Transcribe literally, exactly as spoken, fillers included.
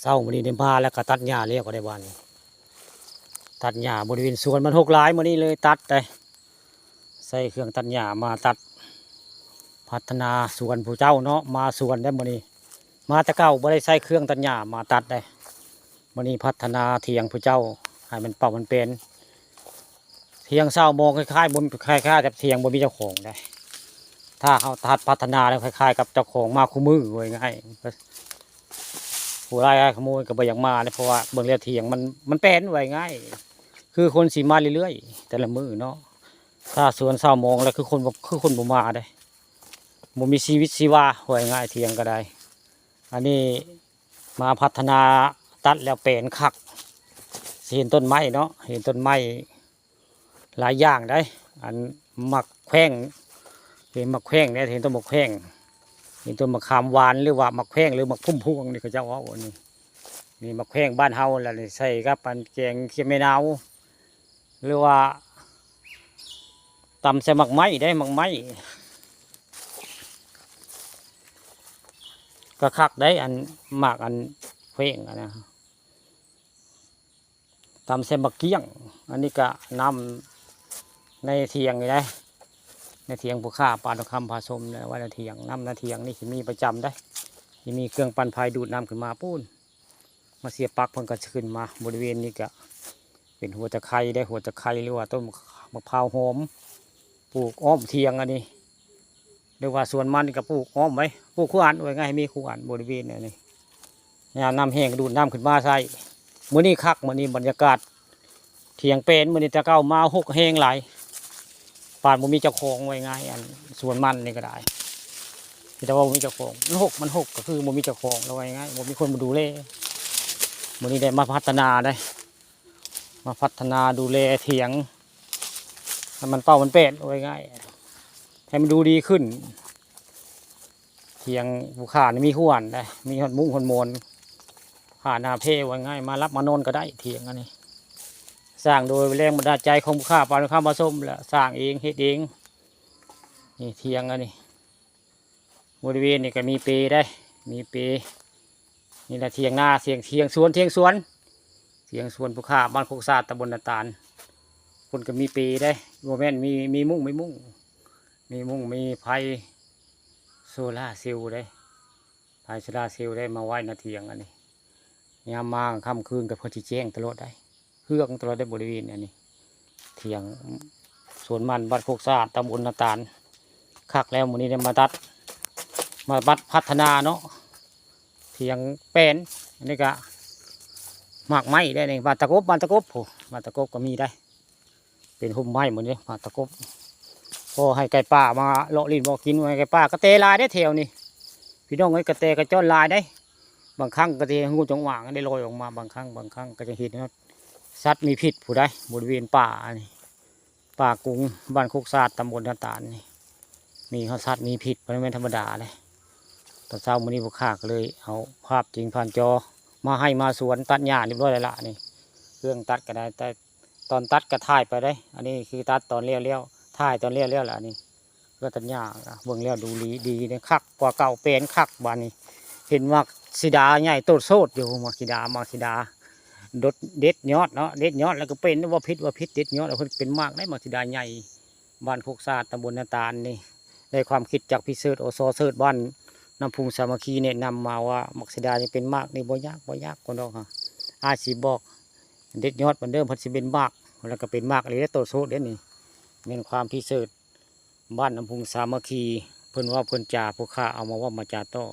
เช้ามื้อนี้ได้มาแล้วก็ตัดหญ้าแล้วก็ได้ บาดนี้ตัดหญ้าบริเวณสวนมันรกหลาย มื้อนี้เลยตัดได้ ใส่เครื่องตัดหญ้ามาตัด พัฒนาสวนผู้เจ้าเนาะ มาสวนได้มื้อนี้ มาแต่เก่าบ่ได้ใส่เครื่องตัดหญ้ามาตัดได้ มื้อนี้พัฒนาเถียงผู้เจ้าให้มันเป่ามันเป็น เถียงเศร้าหมองคล้ายๆบ่คล้ายๆกับเถียงบ่มีเจ้าของได้ ถ้าเขาตัดพัฒนาแล้วคล้ายๆกับเจ้าของมาคู่มือ ว่าง่ายๆ ผู้ร้ายขโมยก็บ่อยากมาเลย เพราะว่าเบิ่งแล้วเถียงมันมันเป็น ว่าง่ายๆ คือคนสิมาเรื่อยๆแต่ละมื้อเนาะ ถ้าสวนเศร้าหมองแล้วคือคนบ่คือคนบ่มาเด้ บ่มีชีวิตชีวา ว่าง่ายๆ เถียงก็ได้ อันนี้มาพัฒนาตัดแล้วเป็นคัก สิเห็นต้นไม้เนาะ เห็นต้นไม้หลายอย่างได้ อันหมากแข้ง เห็นหมากแข้งเนี่ย เห็นต้นหมากแข้ง เห็นต้นมะขามหวาน หรือว่าหมากแข้ง หรือหมากพุ่มพวงนี่เขาเจ้าเอาอันนี้ นี่หมากแข้งบ้านเฮาล่ะนี่ ใส่กับอันแกงเขียวแมนาว หรือว่าตำใส่หมากไม้ได้ หมากไม้ก็คักได้ อันหมากอันแข้งอะนะ ตำใส่หมากเกี้ยง อันนี้ก็นำในเถียงนี่ได้ ในเถียงผู้ข้าปานคำผาสมเนี่ย ไว้ในเถียง นำในเถียงนี่สิมีประจำได้ สิมีเครื่องปั่นไฟดูดน้ำขึ้นมาปู้น มาเสียบปลั๊กเพิ่นก็ขึ้นมา บริเวณนี้ก็เป็นหัวตะไคร้ได้ หัวตะไคร้ หรือว่าต้นมะพร้าวหอม ปลูกอ้อมเถียงอันนี้ หรือว่าสวนมันก็ปลูกอ้อมไว้ ปลูกคู่อัน ว่าง่ายๆ มีคู่อันบริเวณอันนี้ ยามน้ำแห้งก็ดูดน้ำขึ้นมาใส่ มื้อนี้คัก มื้อนี้บรรยากาศเถียงเป็น มื้อนี้แต่เก่ามาหกแห้งหลาย ปานบ่มีเจ้าของ ว่าง่ายๆ อันสวนมันนี่ก็ได้ มีแต่ว่าบ่มีเจ้าของ มันหก มันหกก็คือบ่มีเจ้าของ แล้วว่าง่ายๆ บ่มีคนมาดูแล มื้อนี้ได้มาพัฒนาได้ มาพัฒนาดูแลเถียง ให้มันเป่ามันเป็น ว่าง่ายๆ ให้มันดูดีขึ้น เถียงผู้ข้านี่มีคู่อันได้ มีฮอดมุ้งฮอดหมอน ผ้าหนาเพ ว่าง่าย มาหลับมานอนก็ได้ เถียงอันนี้ สร้างโดยแรงบันดาลใจของผู้ข้าปานคำผาสมแหละ สร้างเอง เฮ็ดเอง นี่เถียงอันนี้ บริเวณนี่ก็มีเปได้ มีเป นี่แหละเถียงนา เถียง เถียงสวน เถียงสวน เถียงสวนผู้ข้าบ้านโคกสะอาด ตำบลนาตาล เพิ่นก็มีเปได้ บ่แม่น มี มีมุ้ง มีมุ้ง มีมุ้ง มีไฟโซลาร์เซลล์ได้ ไฟโซลาร์เซลล์ได้มาไว้หน้าเถียงอันนี้ ยามมาค่ำคืนก็เพิ่นสิแจ้งตลอดได้ เฮืองตลอดได้บริเวณอันนี้ เถียงสวนมันบ้านโคกสะอาด ตำบลนาตาล คักแล้ว มื้อนี้ได้มาตัด มาบัดพัฒนาเนาะ เถียงเป็น อันนี้ก็หมากไม้ได้นี่ หมากตะกบ หมากตะกบ โอ้ หมากตะกบก็มีได้ เป็นฮ่มไม้หมดเลย หมากตะกบ พอให้ไก่ป่ามาเลาะลิ้นเลาะกิน ไก่ป่ากระแตหลายได้แถวนี้ พี่น้องเอ้ย กระแตกระจ้อนหลายได้ บางครั้งกระแตงูจงอางได้ลอยออกมา บางครั้ง บางครั้งก็จะเห็นว่าสัตว์มีพิษผู้ใด บริเวณป่าอันนี้ ป่ากุง บ้านโคกสะอาด ตำบลนาตาลนี่ มีฮอดสัตว์มีพิษ บ่แม่นธรรมดาเลย ตอนเช้ามื้อนี้ผู้ข้าก็เลยเอาภาพจริงผ่านจอ มาให้มาสวนตัดหญ้าเรียบร้อยแล้วล่ะนี่ เครื่องตัดก็ได้ แต่ตอนตัดก็ถ่ายไปได้ อันนี้คือตัดตอนแล้วแล้ว ถ่ายตอนแล้วแล้วล่ะนี่ เครื่องตัดหญ้า เบิ่งแล้วดูดี ดีนะ คักกว่าเก่า เป็นคักบาดนี้ เห็นหมากสีดาใหญ่โตดโซดอยู่ หมากสีดา หมากสีดา ดด เด็ดยอดเนาะ เด็ดยอดแล้วก็เป็น ว่าพิษ ว่าพิษ เด็ดยอดแล้วเพิ่นเป็นหมากได้ หมากสีดาใหญ่ บ้านโคกสะอาด ตำบลนาตาลนี่ ได้ความคิดจากพี่เสิร์ช อส.เสิร์ช บ้านน้ำพุงสามัคคี แนะนำมาว่าหมากสีดายังเป็นหมากนี่บ่ยาก บ่ยาก คนดอกฮะ อ้ายสิบอก เด็ดยอดมันเด้อ เพิ่นสิเป็นหมาก แล้วก็เป็นหมากอีหลีเด้อ โตดโซดเด้อนี่ แม่นความพี่เสิร์ช บ้านน้ำพุงสามัคคี เพิ่นเว้าเพิ่นจา ผู้ข้าเอามาเว้ามาจาต่อ